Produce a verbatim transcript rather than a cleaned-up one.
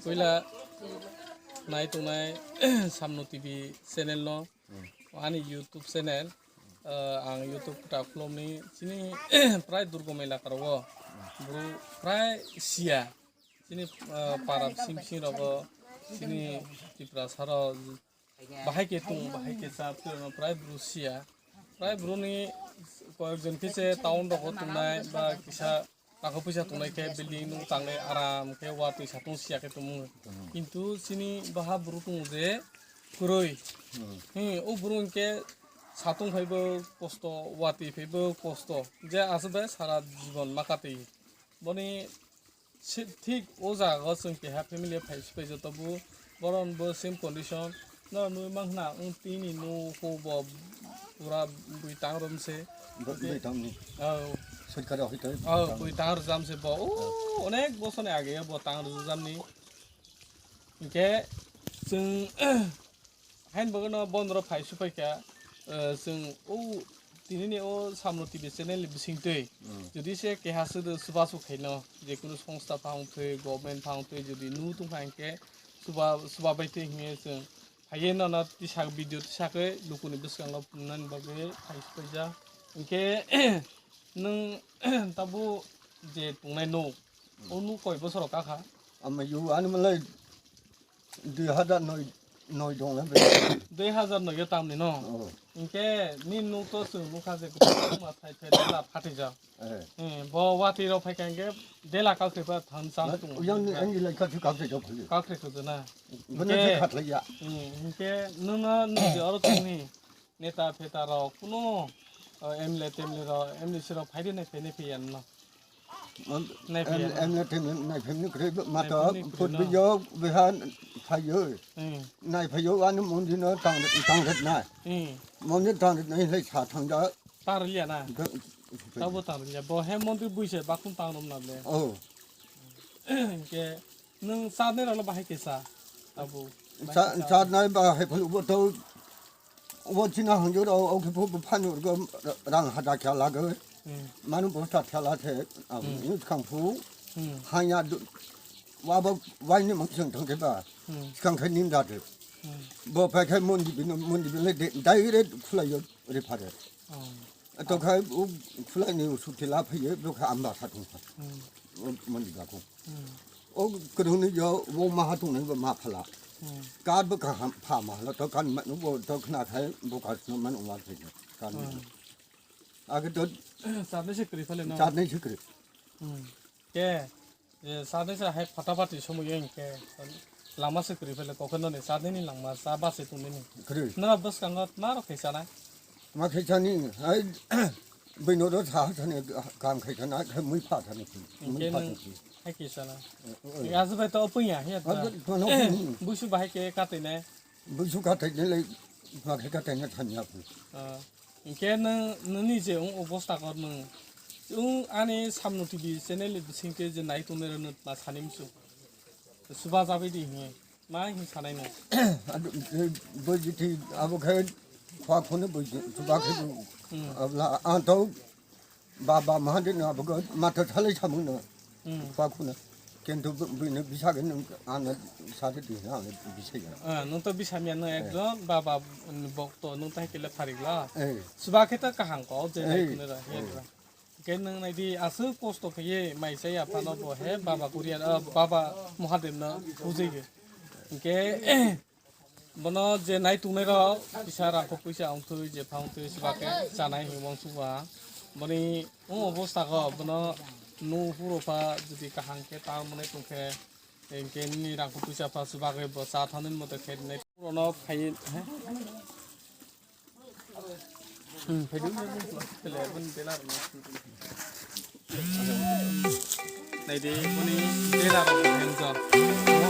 Puila nai tongnai Samno T V channel no, ani YouTube channel, ah, ang YouTube kwtal khulumni chini prai Durgom elaka rogo boro prai siya chini, ah, para bising bising rogo chini Tiprasa rok bahai khe tong, bahai khe cha, prai boro siya. Prai boroni koyekjon khe se town rogo tongnai ba kisa taka poisa tongnai khe building nung tanglai aram khe watwi satung siya khe tongmung. Kintu chini baha boro tongo je kwrwi. Hmm, o boro hinkhe satung phaibo kosto, watwi phaibo kosto. Je aswk bai sara jibon ma katwi. Boni Se thik o jaga o chwng keha family phai se phai joto bo boron bo same condition. No nui mang khna wng tini nuko bo pura bui tang rom se. Bo-, bui tang ni. Oh. Sorkari office tang. Oh, bui tang rom se bo. Oh, onek bosor ni age bo tang rom jam ni. Hinkhe chwng Hain bagwi no bondro phai su phai kha, eh, chwng o tini ni o Samno T V channel ni bising twi, hmm, jodi se keha se de chubachu khaino, je kunu songstha phang twi, government phang twi, jodi nu tong kha hinkhe chuba, chuba bai twi hinkhe chwng phaiye no no tisa video tisa khe lukuni bwskango phunuknani bagwi phai su phai ja. Hinkhe nwng tabo je tongnai nuk, o nuk koi bosoro kakha? Ama yu ani malai Dui hajar noi, noi dong le be. Dui hajar noi yo tamni no? Oh. Hinkhe ni nuk to chwng nukha je kwbangma thai thai dela phatijak. Eh. Hmm, bo watwi rok phai kha hinkhe dela kakhre ba thang chang tung. Yang ni, yang ni lai kathi kakhre jok phali. Kakhre kho na. Bono hinkhe, se khatlai ya. Hmm, hinkhe nwng no nung je oro tongni. Neta pheta rok kuno, o, M L A temle rok, M D C rok phai de nai phai nai phai ya no. Nai phai ya no. M L A temle nai phai ni kwrwi ma to put bi yo beha phai yo. Hmm. Nai phai yo ani mondi no tang, tang ret nai. Hmm. Mondi tang ret nai lai sa thang ja. Tar liya na. Tabo tar liya. Bo he mondi bui se bakun tang rom na le. Oh. Ke Nwng chatnai rokno bahai khe cha, abo. Cha-, chatnai bahai phano bo to, bo chini hanjak rok, o khe phu-, phano rwgo rang hajar khe lagwi. Hmm. Manu bosta thela the, abo, hmm, swkang phu, hmm, hanya du-, wabo waini mung chwng thang khe ba, hmm, swkang khe nim da de. Hmm. Bo phai khe mondi bini, mondi bini de-, direct khulai yo refer. Oh. To khai u khulai ni u suti la phai ye, bo kha amba kha thung kha. Hmm. O mani ga ko. Hmm. O kwrwng ni yo, o ma ha thung nai bo ma phala. Hmm. Kar bo kaham pha ma la, to kan ma no bo to khna khai bo ka no man wa thai kan. Hmm. Age to chatnai se kwrwi phale no? Chatnai se kwrwi. Hmm. Ke, je, sa de sa hai phatapati somoi hinkhe lama se kwrwi phele kokhe noni sa de ni langma sa ba se tong de ni. Kwrwi. Nora bwskango tma rok khe sanai? Tma khe sani, hai, bwino ro sa sani kam khai khana, khai mui pha sani. Mui pha sani. Hai khe sana. Oi. Azu bai to opung ya, ya. Azu to no opung. Busu bahai khe katene. Busu kathai nilai, makhe kathai na thani aphu. Ah, hinkhe nwng, nini je wng obostha kor nwng, wng ani Samno T V channel ni bisingtwi je nai tongnai rokno ma sani muchung. Chuba jabai di hinwi, ma hinwi sanai nwng? Ado, e, bo jiti abo khe khwa khone bo jiti, chuba khe bo. Hmm. Abla, ang to Baba Mahadev no abo matha salai samung no. Hmm. Khwa khuna. Kintu bu-, buino bisa gani ano sade di na ano bisa ya. Ah, nwng to bisa miya nwng ekjon baba bokto nwng tai kele pharik la. Eh. Chuba khe ta kaham ko je nai kunu ra, eh, ya ra. Ke nwng nai di aswk kosto khe ye mai sai ya phano bo he baba Korea, ah, baba Mahadev no pujai ge. Ke Bono je nai tongnai rok kisa rangkho puisa wngtwi je pha wngtwi swbakhe chanai hinwi uansukha. Boni o obostha kho bono nuphuru pha jodi kaham khe ta manwi tongkhe hinkhe nini rangkho puisa pha swbakhe bo cha thanwi moto khe rinai. Bono phai he. Hmm, phai dun, phai dun, phai dun, phai dun, phai dun. Nai di, boni bera rok phai wngkha.